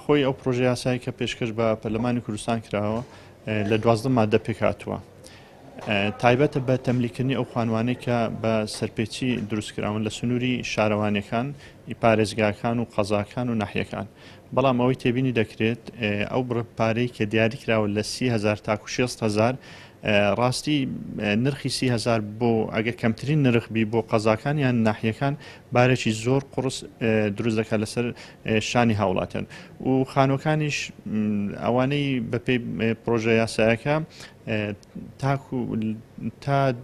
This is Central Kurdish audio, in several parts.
خۆی ئەو پرۆژە یاسایی کە پێشکەش بە پەرلەمانی کوردستان کراوە لە 12 مادە پێکهاتووە. تایبەتە بە تەملیکردنی ئەو خانوانەی کە بە سەرپێچی دروستکراون لە سنووری شارەوانیەکان پارێزگاکان و قەزاکان و ناحیەکان بەڵام ئەوەی تێبینی دەکرێت ئەو بڕە پارەی کە دیاری کراوە لە 30هزار تاکو 6هزار ڕاستی نرخی 30هزار بۆ ئەگەر کەمترین نرخ بی بۆ قەزاکان یان ناحیەکان بارێکی زۆر قڕس دروست دەکات لەسەر شانی هاوڵاتیان و خانوەکانیش ئەوانەی بەپێی پرۆژە یاسایەکە تاکو تا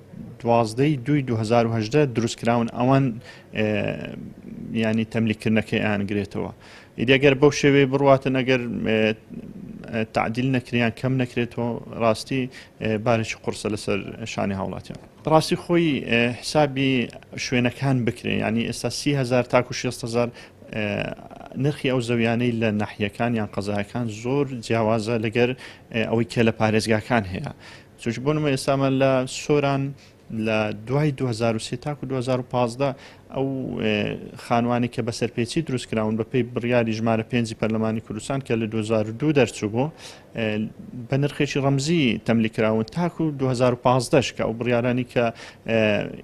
دوازدەی دوی 2010 دروست کراون ئەوان ینی تەملیکردنەکەی ئەیان گرێتەوە ئیدی ئەگەر بەو شێوەیە بڕواتن ئەگەر تعدیل نەکریان کەم نەکرێتەوە ڕاستی بارێکی قورسە لەسەر شانی هاوڵاتیان ڕاستی خۆی حسابی شوێنەکان بکرێ ینی ئێستا 30هزار تاکو 6هزار نرخی ئەو زەویانەی لە ناحیەکان یان قەزایەکان زۆر جیاوازە لەگەر ئەوەی کە لە پارێزگاکان هەیە چونکە بۆ نموونە ئێستامان لە سۆران لە دوای 2003 تاکو 2015 ئەو خانوانی کە بە سەرپێچی دروست کراون بە پێی بڕیاری ژمارە پێنجی پەرلەمانی کوردستان کە لە 2002 دەرچوو بوو بە نرخێکی ڕەمزی تەملی کراون تاکو 2015 کە ئەو بڕیارانی کە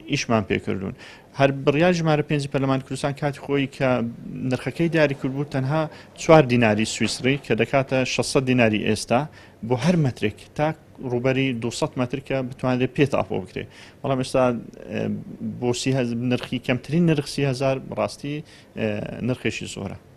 ئیشمان پێکردوون هەر بڕیاری ژمارە پێنجی پەرلەمانی کوردستان کاتی خۆی کە نرخەکەی دیاری کردبوو تەنها چوار دیناری سویسری کە دەکاتە 600 دیناری ئێستا بۆ هەر مەترێک تا ڕووبەری 200 مەتر کە بتوانرێت پێ تاپۆ بکرێت بەڵام ئێستا بۆ نرخی کەمترین نرخ 30هزار بەڕاستی نرخێکی زۆرە.